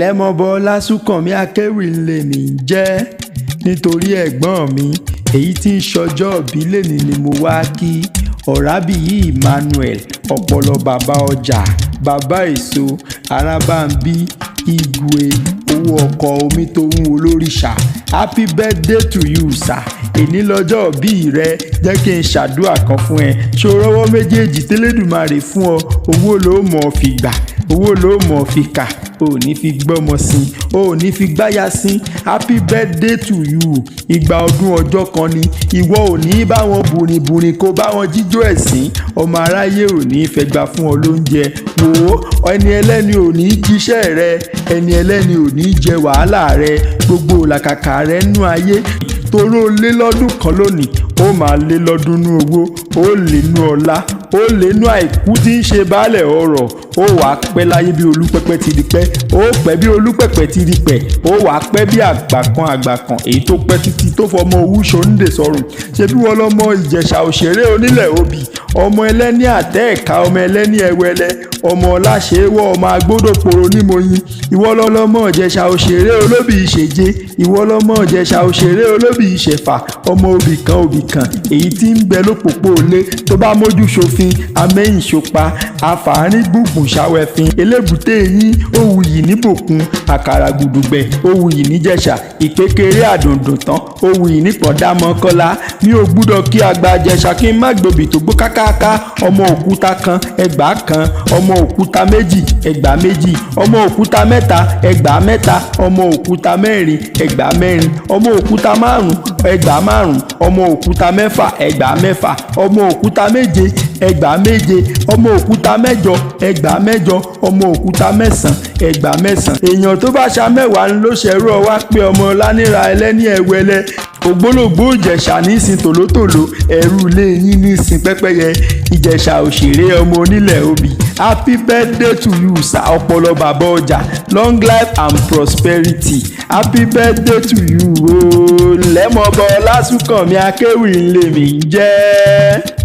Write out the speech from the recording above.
Ńlẹ́mọ̀bọ Lásùnkànmí Akéwì lèmi ń jẹ́. Nítorí ẹ̀gbọ́n mi èyí tí ń ṣọjọ́ ìbí lẹ́ni ni mo wá kí Ọ̀rábíyí Emmanuel, ọpọlọ bàbá ọjà, bàbá èso, Arábàmbí Igwe, owó ọkọ̀ omi tó ń wo lóríṣà. Happy birthday to you, sir. Èní lọ́jọ́ bí rẹ, jẹ́ kí n ṣàdúrà kan fún ẹ. Ṣòrọ́wọ́ méjèèjì tẹ́lẹ̀dùmarè fún ọ, owó ló mọ̀ ọ́ fi gbà, owó ló mọ̀ ọ́ fi kà, ò ní fi gbọ́mọ sí, ò ní fi gbáyà sí. Happy birthday to you. Ìgbà ọdún ọjọ́ kan ni. Ìwọ ò ní bá wọn bùrìnbùrìn kó bá wọn jíjó ẹ̀sín. Ọmọ aráyé ò ní fẹ́ gbà fún ọ lóúnjẹ. Wò ó, ẹni ẹlẹ́ni ò ní jíṣẹ́ rẹ, ẹni ẹlẹ́ni ò ní jẹ wàhálà rẹ, gbogbo làkàkà rẹ nú ayé. Toró lé lọ́dún kan lónìí, ó máa lé lọ́dún nú owó, ó lé nú ọlá, ó lé nú àìkú tí ń ṣe baálẹ̀ ọrọ̀. Ó wàá pẹ́ láyé bí olúpẹ́pẹ́ ti di pẹ́, ó pẹ́ bí olúpẹ̀pẹ̀ ti di pẹ́, ó wàá pẹ́ bí àgbà kan, àgbà kan èyí tó pẹ́ títí tó fọmọ owú ṣòǹdè sọrùn. Ṣé bí wọ́n lọ́mọ Ìjẹ̀ṣà òṣèré onílẹ̀ òbí, ọmọ ẹlẹ́ni àtẹ́ ẹ̀ka, ọmọ ẹlẹ́ni ẹwẹlẹ, ọmọ ọláṣẹ́wọ́, ọmọ agbódòporo nímọ̀yìn. Ìwọ lọ́lọ́mọ Ìjẹ̀ṣà òṣèré olóbì ìṣèje, ìwọ lọ́mọ Ìjẹ̀ṣà òṣèré olóbì ìṣẹ̀fà, ọmọ obì kan, obì kan èyí tí ń bẹ lópòpó ilé tó bá mójú ṣòfin amẹ́yìn ṣopa àfààní gbùngbùn ṣàwẹ̀fín elébùté yín. Òwúyì níbòkun àkàrà gbùdùgbẹ̀, òwúyì níjẹ̀ṣà ìpékeré àdùndùn tán, òwúyì nípọ̀dámọ́kọ́lá. Mi ò gbúdọ̀ kí àgbà Ìjẹ̀ṣà kí n má gbòbì tó gbó kákáká. Ọmọ òkúta kan, ẹgbàá kan, ọmọ òkúta méjì, ẹgbàá méjì, ọmọ òkúta mẹ́ta, ẹgbàá mẹ́ta, ọmọ òkúta mẹ́rin, ẹgbàá mẹ́rin, ọmọ òkúta márùn, ẹgbàá márùn, ọmọ òkúta mẹ́fà, ẹgbàá mẹ́fà, ọmọ òkúta méje, ẹgbàá méje, ọmọ òkúta mẹ́jọ, ẹgbàá mẹ́jọ, ọmọ òkúta mẹ́sàn, ẹgbàá mẹ́sàn. Èèyàn tó bá ṣa mẹ́wàá ló ṣẹrú ọ wá pé ọmọ lánìra ẹlẹ́ni ẹ̀wẹ́lẹ́. Ògbólógbòó Ìjẹ̀ṣà nísìn tòlótòló, ẹrú ilé yín nísìn pẹ́pẹ́yẹ. Ìjẹ̀ṣà òṣèré, ọmọ onílẹ̀ òbí, happy birthday to you, sir. Ọpọlọ bàbá ọjà, long life and prosperity. Happy birthday to you ooo. Lẹ́mọ̀bọ Lásùnkànmí Akéwì ńlẹ̀mí ń jẹ́.